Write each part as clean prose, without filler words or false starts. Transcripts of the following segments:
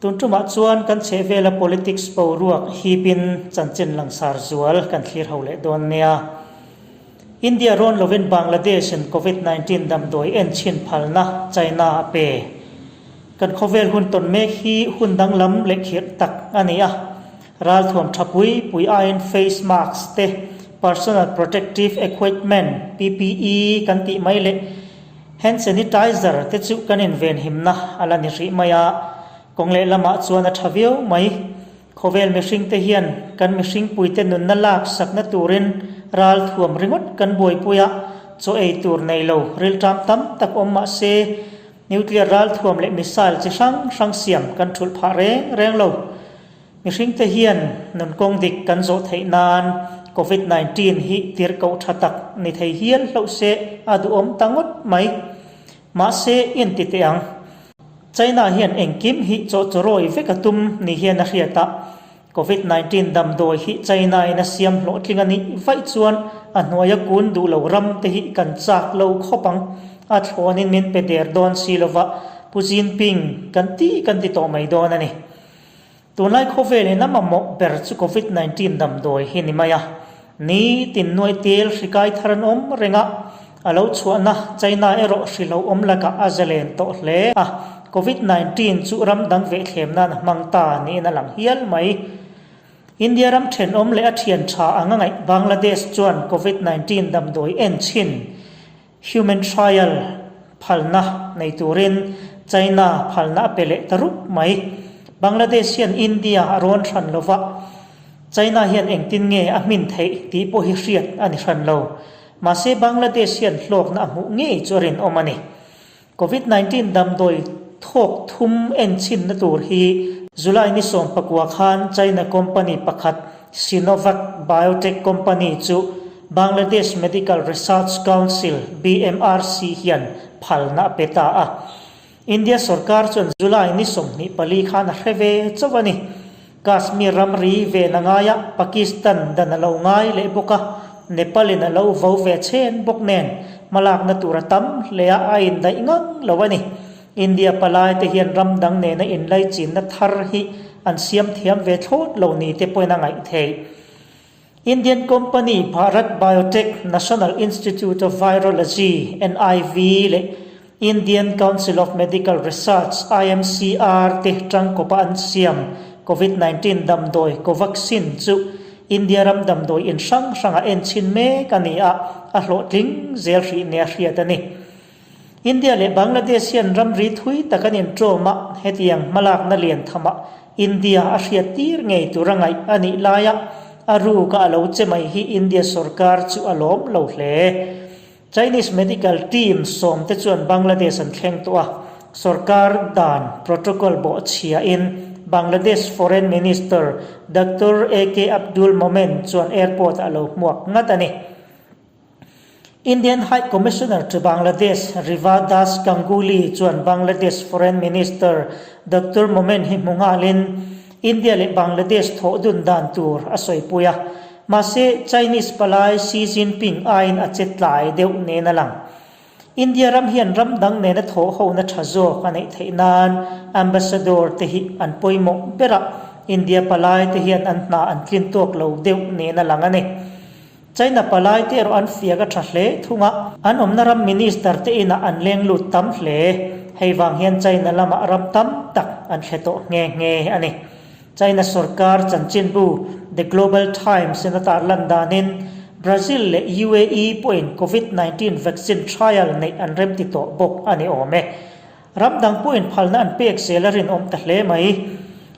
Tun tumah chuan kan chhehvela politics boruak hipin chanchin langsar zual kan thlir ho leh dawn nia. India rawn lovin Bangladesh in Covid 19 damdawi en chhin phalna China a pe. Kan khawvel hun tawn mek hi hun danglam leh khirh tak a ni a. Ralthuam tha pui pui aiin face mask te, personal protective equipment, PPE, kan tih mai leh hand sanitizer te chu kan invenhimna a la ni hrih mai a, kawng lehlamah chuan a tha viau mai. Khawvel mihring te hian kan mihringpuite nunna lak sakna turin ralthuam ringawt kan buaipui a, chaw ei tur nei lo rilṭam tam tak awm mah se, nuclear ralthuam leh missile chi hrang hrang siam kan ṭhulh phah reng reng lo. Mihringte hian nun kawng dik kan zawh theih nan Covid 19 hi tirhkoh tha tak ni thei hial hlauh se a duhawm ta ngawt mai. Mahse in ti teh ang. China hian engkim hi chawhchawrawi vek a tum ni hian a hriat a, Covid 19 damdawi hi China in a siam hlawhtling a nih vaih chuan a hnuaia kun duh lo ram te hi kan chak lo khawp ang. A thlawnin min pe der dawn si lova Pu Jinping kan ti kan ti tawh mai dawn a ni. Tunlai khawvelin a mamawh ber chu Covid 19 damdawi hi ni mai a. Ni tin nuai tel hri kai thar an awm reng a, a lo chhuahna China erawh hri lo awm lakah a zalen tawh hle a, Covid 19 chu ram dang vehthlem nan a hmang ta niin a lang hial mai. India ram thenawm leh a thian tha anga ngaih Bangladesh chuan Covid 19 damdawi en chhin Human trial phalna nei turin China phalna a pe leh ta rup mai. Bangladesh hian India a rawn hran lova, China hian engtin nge a hmin theih tih pawh hi hriat a ni hran lo. Mahse Bangladesh hian hlawkna a hmuh ngei chu a rinawm a ni. Covid 19 damdawi thawk thum enchhinna tur hi July ni 19 khan China company pakhat Sinovac Biotech Company chu Bangladesh Medical Research Council, BMRC, hian phalna a pe ta a. India sorkar chuan July ni 24 khan a hre ve chauh a ni. Kashmir ramri ven a ngai a, Pakistan dan a lo ngai leh bawk a, Nepal in a lo vo ve chhen bawk nen hmalakna tur a tam hle a, a indaih ngang lo a ni. India palai te hian ram dang nena inlaichinna thar hi an siam thiam ve thlawt lo ni te pawhin a ngaih theih. Indian company Bharat Biotech, National Institute of Virology, NIV, leh Indian Council of Medical Research, IMCR, te tangkawpa an siam Covid 19 damdawi Covaxin chu India ram damdawi in hrang hrangah enchhin mek a ni a, a hlawhtling zel hrih nia hriat a ni. India leh Bangladesh hian ramri thui tak an inṭawm a, hetiang hmalakna lian thamah India a hriattir ngei tur a ngaih a nih laia a ruka a lo che mai hi India sorkar chu a lawm lo hle. Chinese medical team sawmte chuan Bangladesh an thleng tawh a, sorkar dan protocol bawhchhiain Bangladesh Foreign Minister Doctor AK Abdul Momen chuan airport-ah a lo hmuak ngat a ni. Indian High Commissioner to Bangladesh Riva Das Ganguly chuan Bangladesh Foreign Minister Doctor Momen hi hmu nghalin India leh Bangladesh thawh dun dan tur a sawipui a, mahse Chinese palai Xi Jinping aiin a che tlai deuh nen a lang. India ram hian ram dang nena thawh hona tha zawk a neih theih nan Ambassador te hi an pawimawh ber a, India palai te hian an hna an tlin tawk lo deuh nen a lang a ni. China palai te erawh an fiak a tha hle thung a, an awmna ram minister te inah an leng lut tam hle. Hei vang hian China lamah ram tam tak an thle tawh nghe nghe a ni. China sorkar chanchinbu The Global Times in a tarlan danin Brazil leh UAE pawhin Covid 19 vaccine trial neih an remti tawh bawk a ni awm e. Ram dang pawhin phalna an pek zel a rinawm ta hle mai.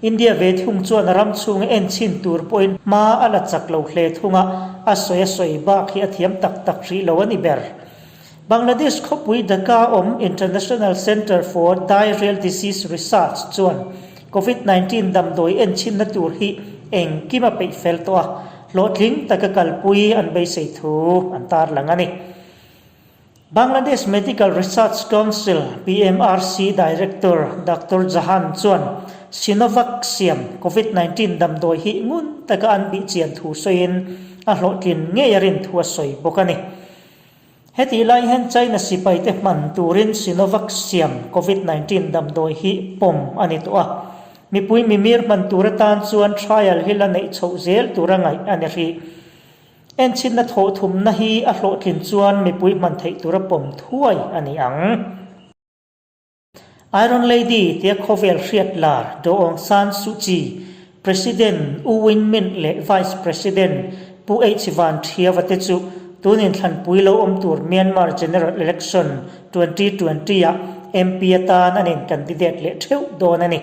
India ve thung chuan a ram chhunga en chhin tur pawhin hma a la chak lo hle thung a, a sawi a sawi bak hi a thiam tak tak hrih lo a ni ber. Bangladesh khawpui Dhaka awm International Centre for Diarrheal Disease Research chuan Covid 19 damdawi en chhinna tur hi engkim a peih fel tawh a, hlawhtling taka kalpui an beisei thu an tarlang a ni. Bangladesh Medical Research Council, BMRC, Director Doctor Jahan chuan Sinovac siam Covid 19 damdawi hi ngun taka an bihchian thu sawiin a hlawhtlin ngei a rin thu a sawi bawk a ni. Hetih lai hian China sipaite hman turin Sinovac siam Covid 19 damdawi hi pawm a ni tawh a. Mipui mimir hman tur atan chuan trial hi la neih chhoh zel tura ngaih a ni hrih. Enchhinna thawhthumna hi a hlawhtlin chuan mipui hman theih tura pawm thuai a ni ang. Iron Lady tia khawvel hriat lar Daw Aung San Suu Kyi, President U Win Myint leh Vice President Pu H Van Thiava te chu tun inthlanpui lo awm tur Myanmar General Election 2020 ah MP atan an in candidate leh theuh dawn a ni.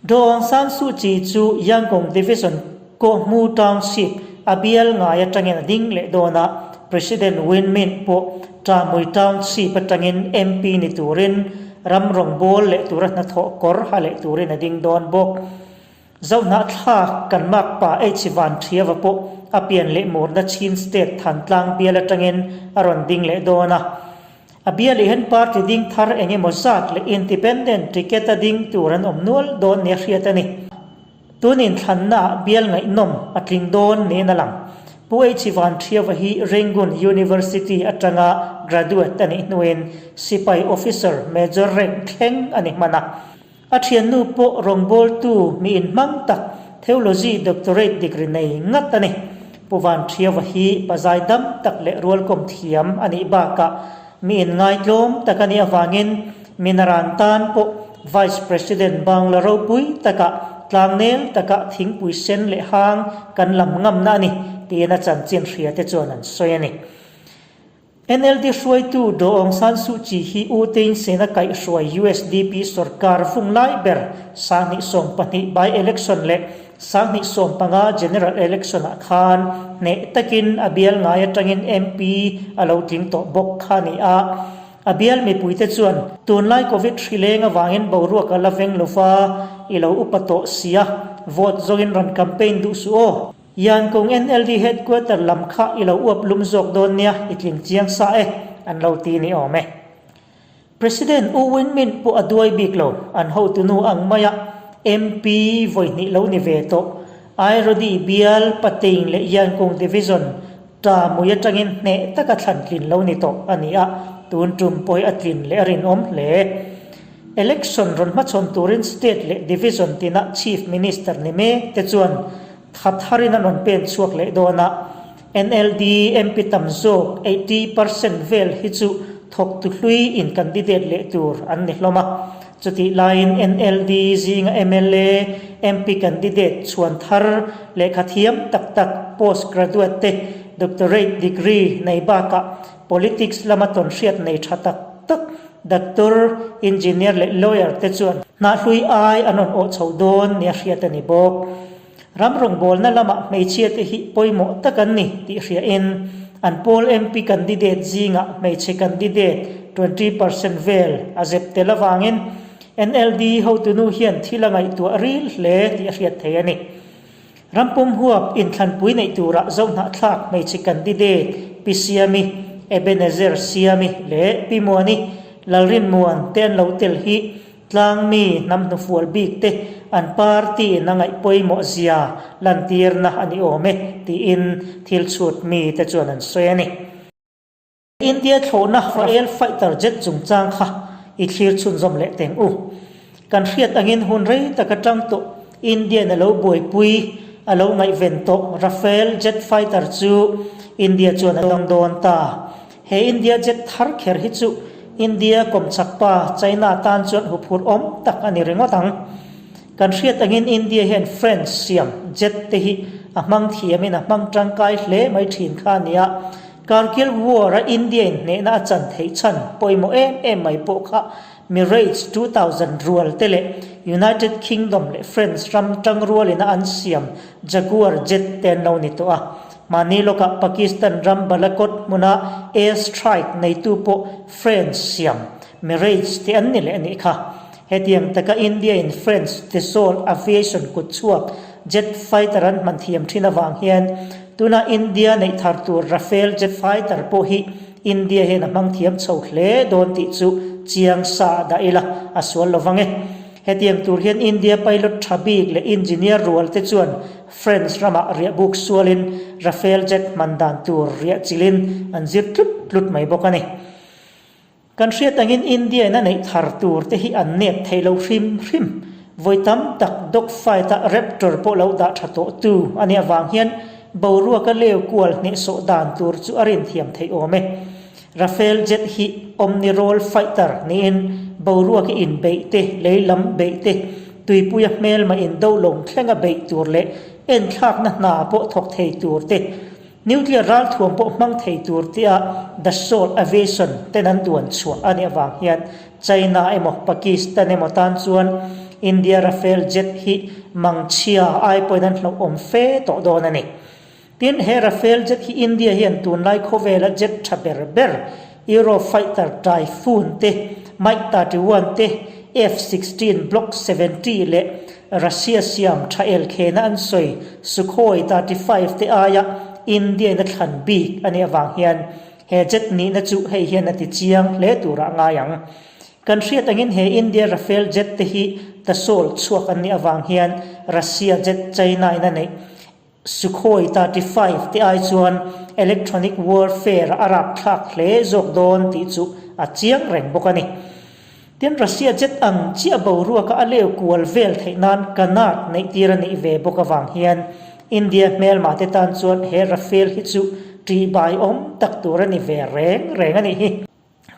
Daw Aung San Suu Kyi chu Yangon Division Kawhmu Township a bial ngai atangin a ding leh dawn a, President Win Myint pawh Ṭahmui Township atangin MP ni turin ram rawngbâwl leh tura hnathawh kawr ha leh turin a ding dawn bawk. Zohnahthlak kan makpa H Van Thiava pawh a pian leh murna Chin State Thantlang bial atangin a rawn ding leh dawn a. A bial ah hian party ding thar eng emaw zat leh independent ticket a ding tur an awm nual dawn nia hriat a ni. Tun inthlanna ah bial ngaihnawm a tling dawn niin a lang. Pu H Van Thiava hi Rangoon University atanga graduate a nih hnuin sipai officer major rank thleng a ni hman a. A thiannu pawh rawngbawltu mi inhmang tak Theology Doctorate degree nei ngat a ni. Pu Van Thiava hi pazai dam tak leh rualkawm thiam a nih bakah mi inngaitlawm tak a nih avangin Minaran tan pawh Vice President Bangla ropui takah tlangnel takah thingpui sen leh hang kan lam ngamna a ni tiin a chanchin hria te chuan an sawi a ni. NLD hruaitu Daw Aung San Suu Kyi hi U Thein Sein a kaihhruai usdp sorkar vung lai ber 2012 by-election leh 2015 general election-ah khan hneh takin a bial ngai atangin MP a lo tling tawh bawk kha a ni a. A bial mipuite chuan tunlai Covid hri leng avangin boruak a la veng lova i lo upa tawh sia, vote zawngin rawn campaign duh suh aw. Yankung NLD headquarter lam kha i lo uap lum zawk dawn nia, i tling chiang sa e, an lo ti ni awm e. President U Win Myint pawh a duai bik lo, an hotunu ang maia MP vawi hnih lo ni ve tawh. Airodi bial, Pateing leh Yankung Division ta mui atangin hneh taka thlan tlin lo ni tawh a ni a, tun tum pawh hi a tlin leh a rinawm hle. Election rawn hmachhawn turin State leh Division tinah Chief Minister ni mek te chuan tha tharin an rawn pen chhuak leh dawn a, NLD MP tam zawk 80 percent vel hi chu thawktu hlui in candidate leh tur an ni hlawm a. Chutih laiin NLD zinga mla, MP candidate chhuan thar lehkha thiam tak tak post graduate te doctorate degree nei bakah politics lama tawnhriat nei tha tak tak Doctor, Engineer leh Lawyer te chuan hnahhlui ai an rawn awh chho dawn nia hriat a ni bawk. Ram rawngbawlna lamah hmeichhia te hi pawimawh tak an ni tih hriain an pawl MP candidate zingah hmeichhe candidate 20 percent vel a zep tel avangin NLD hotunu hian thil a ngaihtuah ril hle tih a hriat thei a ni. Rampum huap inthlanpui neih turah Zohnahthlak hmeichhe candidate Pi Siami, Ebenezer Siami leh Pi Muani Lalrinmuan te an lo tel hi tlangmi hnam hnufual bik te an party in a ngaih pawimawh zia lantirna a ni awm e tiin thil chhut mi te chuan an sawi a ni. India thlawhna Rafael fighter jet chungchang kha i thlir chhunzawm leh teng u. Kan hriat angin hun rei tak atang tawh Indian a lo buaipui, a lo ngaihven tawh Rafael jet fighter chu India chuan a dang dawn ta. He India jet thar kher hi chu India kawmchak pa China tan chuan huphurh awm tak a ni ringawt ang. Kan hriat angin India hian French siam jet te hi a hmang thiamin a hmang tangkai hle mai thin kha a nia. Kargil War a India in hnehna a chan theih chhan pawimawh em em mai pawh kha Mirage 2000 rual te leh United Kingdom leh France ram tangrual ina an siam Jaguar jet te an lo ni tawh a. Mahni lawkah Pakistan ram Balakot hmuna air strike neitu pawh France siam Mirage te an ni leh a nih kha. Hetiang taka India in French Dassault Aviation kut chhuak jet fighter an hman thiam thin avang hian tuna India neih thar tur Rafale jet fighter pawh hi India hian a hmang thiam chho hle dawn tih chu chiang sa dah ila a sual lo vang e. Hetiang tur hian India pilot tha bik leh engineer rual te chuan French ramah riah buk sualin Rafale jet hman dan tur riah chilhin an zir tlut tlut mai bawk a ni. Kan hriat angin India in a neih thar tur te hi an nep thei lo hrim hrim. Vawi tam tak dog fight-a Raptor pawh lo dah tha tawhtu a nih avang hian boruaka leu kual hnehsawh dan tur chu a rinthiam theih awm e. Rafale jet hi omni-role fighter niin boruaka inbeih te, lei lam beih te, tuipuia hmelma indo lawng thlenga beih tur leh enthlakna hna pawh thawk thei tur te, Nuclear ralthuam pawh hmang thei tur tia Dassault Aviation ten an duan chhuah a nih avang hian China emaw Pakistan emaw tan chuan India Rafale jet hi mangchhia ai pawhin an hlauhawm fe tawh dawn a ni. Tin, he Rafale jet hi India hian tunlai khawvela jet tha ber ber Eurofighter Typhoon te, Mig 31 te, F-16 Block 70 leh Russia siam tha elkhena an sawi Sukhoi 35 te aia India-in a thlan bik a nih avang hian he jet nihna chu hei hian a ti chiang hle turah a ngai ang. Kan hriat angin he India Rafale jet te hi Dassault chhuak an nih avang hian Russia jet China-in a neih Sukhoi 35 te ai chuan electronic warfare a rapthlak hle zawk dawn tih chu a chiang reng bawk a ni. Tin, Russia jet ang chiah boruaka a leu kual vel theih nan Canard neih tir a nih ve bawk avang hian India hmelma te tan chuan he Rafale hi chu ṭihbai awm tak tur a ni ve reng reng a nih hi.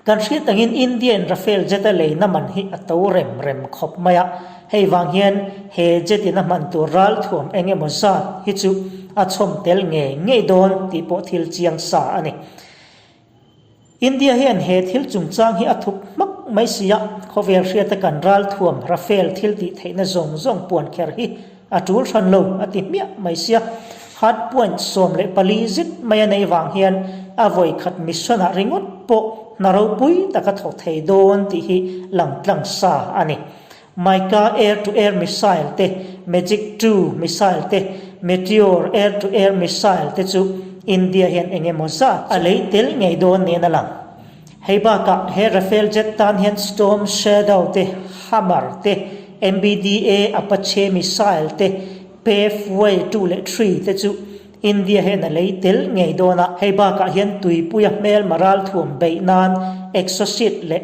Kan hriat angin India-in Rafale jet a leina man hi a to rem rem khawp mai a, hei vang hian he jet in a hman tur ralthuam eng emaw zat hi chu a chhawm tel ngei ngei dawn tih pawh thil chiang sa a ni. India hian he thil chungchang hi a thup hmak mai si a, khawvel hriata kan ralthuam Rafale thil tih theihna zawng zawng puan kher hi A tul hran lo, a ti hmiah mai sia. Hard point 14 zet mai a neih vang hian a vawi khat mission-ah ringawt pawh hna ropui tak a thawk thei dawn tih hi lang tlang sa a ni. Mica air-to-air missile te, Magic 2 missile te, Meteor air-to-air missile te chu India hian eng emaw zat a lei tel ngei dawn niin a lang. Hei bakah he Rafale jet tan hian Storm Shadow te, Hammer te, MBDA Apache missile te, Paveway 2 leh 3 te chu India hian a lei tel ngei dawn a. Hei bakah hian tuipuia hmelma ralthuam beih nan Exocet leh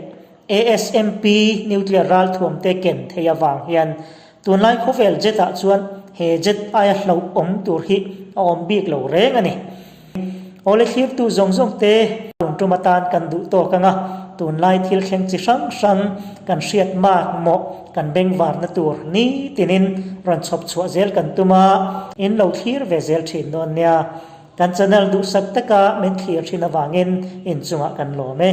ASMP nuclear ralthuam te ken thei avang hian tunlai khawvel jet ah chuan he jet aia hlauhawm tur hi a awm bik lo reng a ni. Awle thlirtu zawng zawng te tun tum atan kan duh tawk ang a, tunlai thil thleng chi hrang hrang kan hriat mak mawh kan bengvarna tur ni tinin rawn chhawp chhuah zel kan tum a, in lo thlir ve zel thin dawn nia. Kan channel duhsak taka min thlir thin avangin inchungah kan lawm e.